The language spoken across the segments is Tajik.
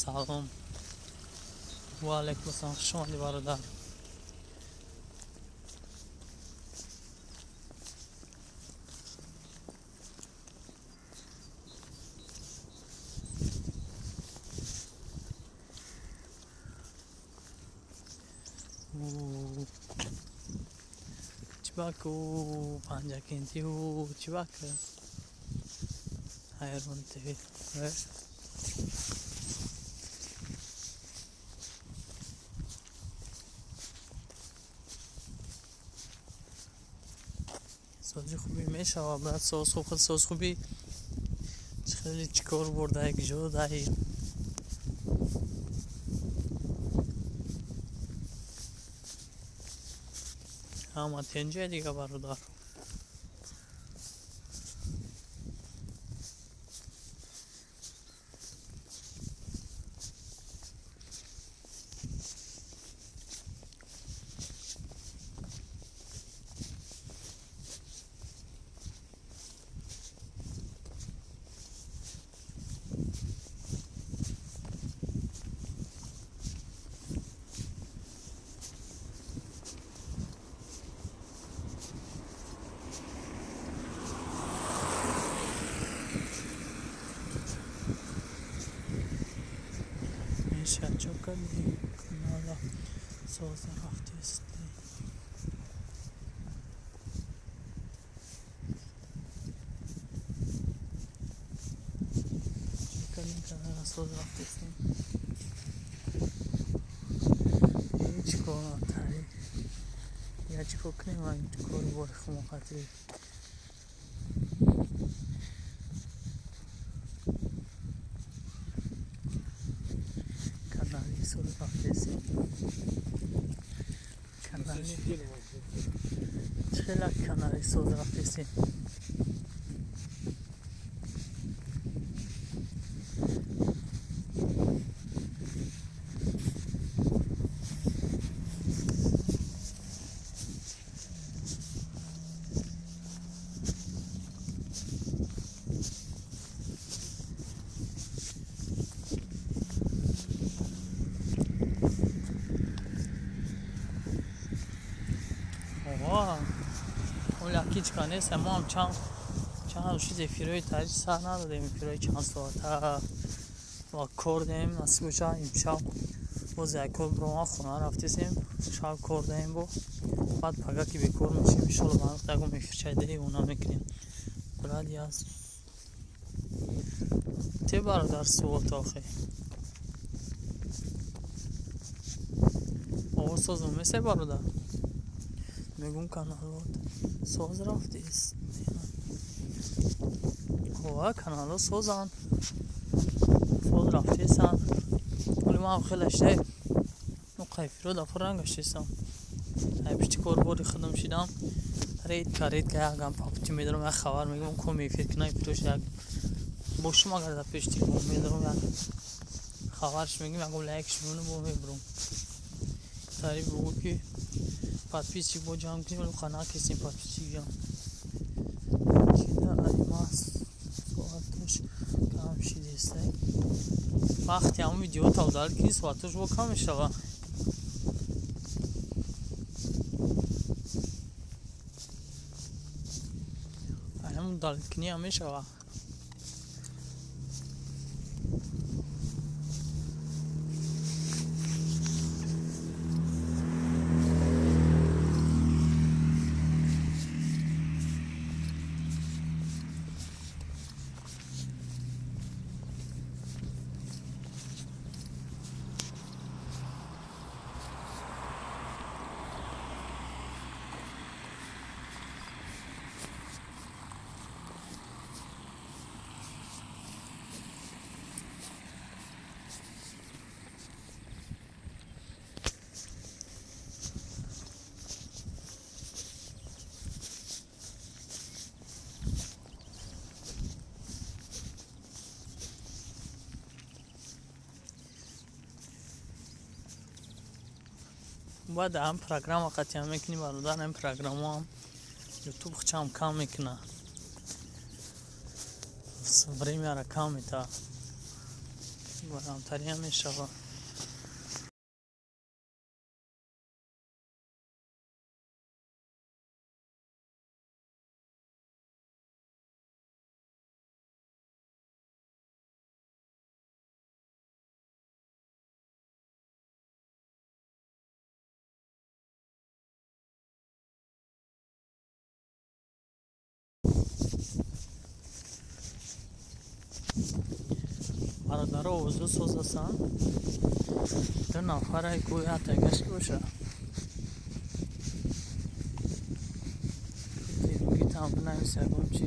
Салом. Ва алайкум ассалом. Хуш омадӣ, бародар. Чибаку Панҷакентиу чибак Айрон ТВ. Сози хубӣ мешавад, брат, соз хуб, соз хубӣ. Хеле чӣ кор бурдай, куҷо даҳӣ? Ҳама тенҷа дига, бародар. Меша, чо кардӣ? Канала соз рафтести. Чо кардӣ, канала соз рафтести? Ҳеҷ кор натари. Я чӣ кор кунем, кори бори хумоқатӣ. Канали соз рафтести. Канали хела канали соз рафтести. Оля кичка нест, мо ҳам чанд чиз эфирҳои таърих сар надодем, эфирҳои чанд соата ва кор дем, насиб боша, имшаб боз як кор биромад, хона рафтесем, шаб кор даем, бо баъд пага ки бекор мешем, иншолло, ба ягон эфирчаи девона мекунем. Брат, я те, бародар, суолта охе. Овоз созмон месай, бародар? Мегум, каналот соз рафтест. Ова, каналҳо созанд, соз рафтесанд. Оли ман хеле штай эфиро дафъа ранг гаштесам. Ай пишти корбори худам шидам. Редко, редко якам папчи медорам, як хабар мегӯям, ком эфир кунам, эфирош як бошум, агар дар пеши телефон медорам, як хабарш мегӯям, ягон лайкш мемонам, бо мебурам. Тари бугӯ ки подписчик бо ҷамъ кунем, вале қана кесем подписчик ҷамъ. Чида аймас соатош кам шидестай. Вақти ҳамон видео тавдал кунӣ, соатош бо кам мешава. Ҳамон далкунӣ ҳам мешава. Баъд ҳам программа қатъиан мекунӣ, бародар, ҳам программаам ютуб хчам кам мекуна. Времяра кам мета. Барамтариам мешавад. Бародаро овозо соз ҳастанд. Ду нафаре гӯё атагаш боша. Там бинавис ягон чи.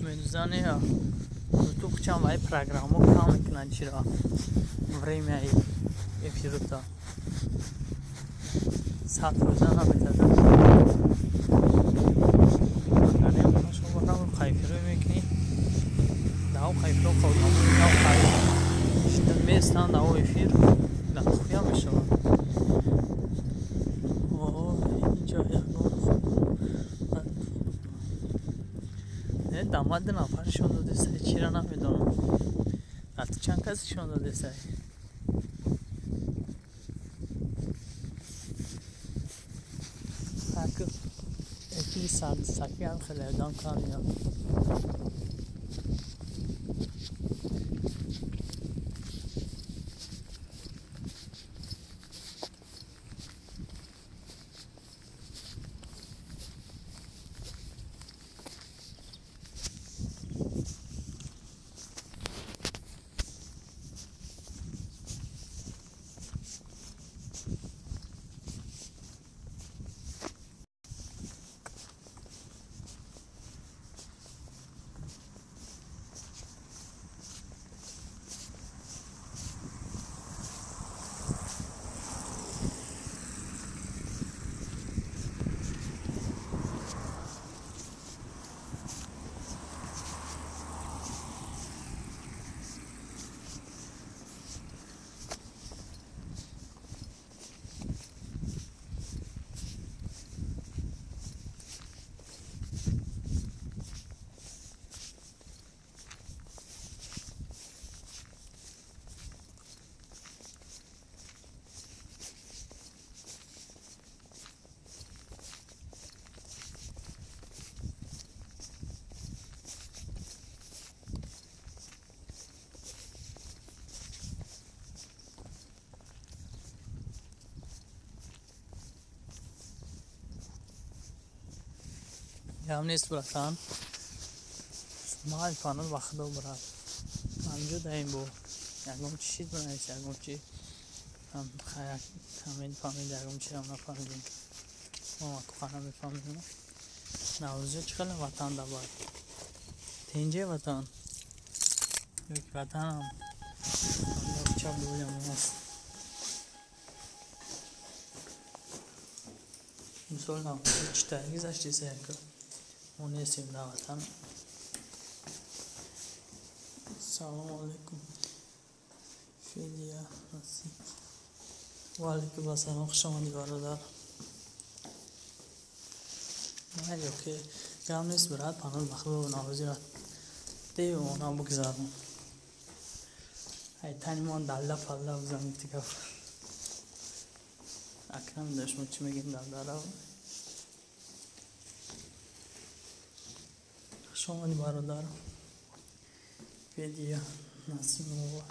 Медузане ютуб чам вай программо кам мекунад чиро времяи эфирута 100% наметадад. Хайфиро мекунӣ дав хайфиро местан дав эфир дастхӯя мешавад. Инҷо ягон дамад нафар нишон додесай, чира намедонам. Ҳатто чанд кас нишон додесай. Эфири сардсакӣ ҳам хеле одам кам меяд. Гап нест, братан. Май паноҳ ба худо, брат. Ҳамҷо даем бо ягон чи чиз бинавис, ягон чи ҳамин фаҳмид, ягон чирам нафаҳмидем. Мо куха намефаҳмидем. Наврӯзиё чӣ хеле ватан дабад. Тинҷе ватан. Ёки ватанам чап боям аст. Мисол наврӯзиё чӣ тари гузаштеса яка. Мо нестем дар ватан. Салому алайкум. Фидия Насиб. Ва алайкум ассалом, хуш омадӣ бародар. Майли, окей. Гап нест, брат, паноҳ ба худо наврӯзиро девона бигзарон. Ай тани мо далла палла бизанем тигаф. Акрам дошт мо чӣ мегем дар дара. Хуш омадӣ бародар. Фидия Насимова.